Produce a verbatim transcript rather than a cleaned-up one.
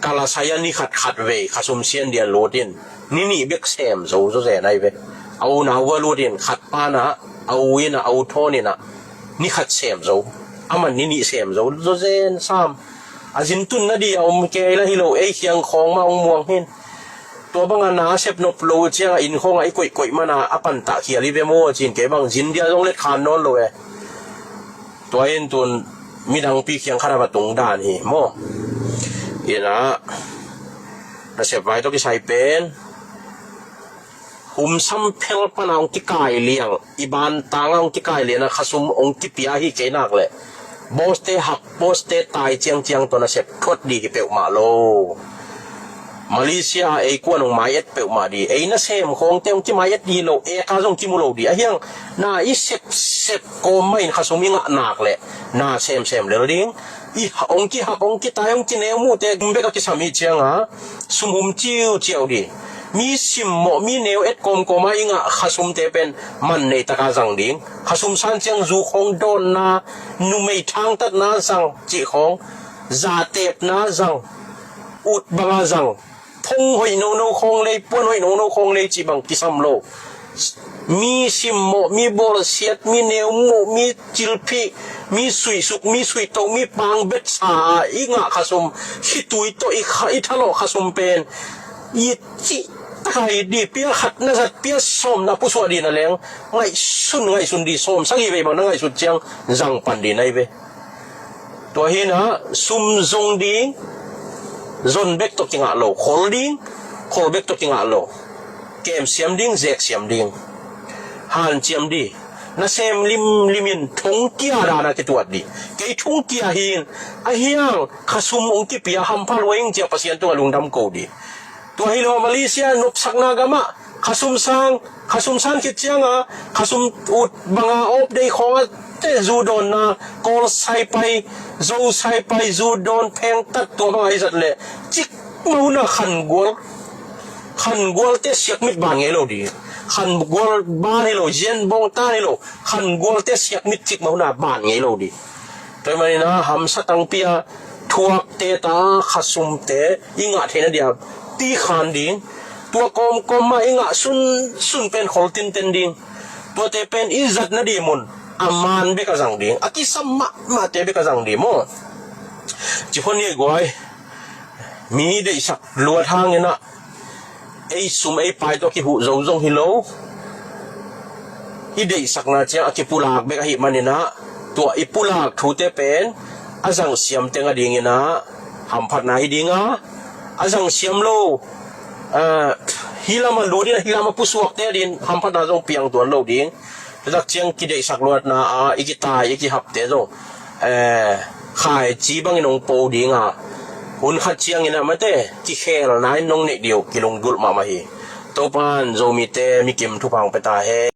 Kalasai a ni khat khat vei khasum sian dia lut in ni nih bek sem zo zawzen ahi ve. A unau va lut in khat pan ah, a u in ah, a u thawn in ah ni khat sem zo. Aman ni nih sem zo zawzen sam. A zintun na di a om kei la hi lo, ei khiang khawng mah hong muang hin. Tua bangah na a sep nop lo ciangah inn khawngah i koihkoih mana a pantah khial i ve maw cin kei bang zin dia zong let khan nawn lo e. Tua in tun midangpi khiang khat a va tung dan hi maw? Inah nasep vai tawh kisai pen humsam phel pana hong kikai liang, i bantanga hong kikai liana khasum hong kipia hi kei nak leh bawste hak, bawste tai ciangciang tawh nasep thuat di hi peuhmah lo. Malaysia ei kuan hong mai-et peuhmah di, ei nasem khawngte hong kimai-et di lo, eka zong kimu lo di. Ahiang na i sepsep kawm mahin khasum i ngah nak leh na semsem lel ding. I hong kihak, hong kitai, hong kineu muhte bek a kisam i cianga sum hum ciuciau di. Mi simmawh, mi neu et kawmkawma i ngah khasumte pen man neitaka zang ding. Khasum san ciang zu khawng dawnna, numei thangtatna zang cih khawng, zatepna zang, ut banga zang, phung hoih nono khawng lei, puan hoih nono khawng lei cih bang kisam lo. Mi simmawh, mi bawlsiat, mi neumuh, mi cilphih, mi suihsuk, mi suihtoh, mi pangbetsa a i ngah khasum, khitui tawh i kha, i thalawh khasum pen i cih takai di, pia khat na zat, pia sawm na pusuah di na leng ngaihsun, ngaihsun di, sawm sagih vei bang na ngaihsut ciang zang pan di na hi ve. Tua hinah sum zong ding, zon bek tawh kingah lo, khol ding, khol bek tawh kingah lo. Kem siam ding, zek siam ding. Hanciam di. Nasem limlim in thongkia dana kituat di. Kei thongkia hin, ahiang khasum hong kipia hampha lua ing cia Pasian tungah lungdam ko di. Tua hi lo Malaysia nopsakna gamah khasum sang, khasum sang khit cianga khasum ut banga awp dei khawnga te zu dawnna, Kawl saipai, Zo saipai zu dawn phengtat tua banga i zat leh cikmah huna khangual, khangualte siakmit ban ngei lo di. Khangual ban hi lo, zian bawng tan hi lo, khangualte siakmit cikmah huna ban ngei lo di. Tua hi manina hamsa tangpi a thuakte ta khasumte i ngah theihna dia pi khan ding. Tua kawmkawm mah i ngah sunsun pen khol tinten ding. Tuate pen i zatna di mun a man bek a zang ding, a kisam mahmahte bek a zang ding maw? Ci khuan ni guai, mi deihsak luat hanginah ei sum ei pai tawh kihuh zo zong hi lo. I deihsakna ciang a kipulak bek ahih maninah tua i pulak thute pen a zang siam teng a dinginah hamphatna hi dinga, a zang siam lo, ah, hi lamah luatin a hi lamah pusuakte a din hamphatna zong piang tuan lo ding. Tua tak ciang kideihsak luatna a i kitai i kihapte zong, eh, khaici bangin hong po dinga, hun khat ciangin a mate kikhelna in nong neih diu kilungdulh mahmah hi. Topan Zomite mikim thupha hong pia ta hen.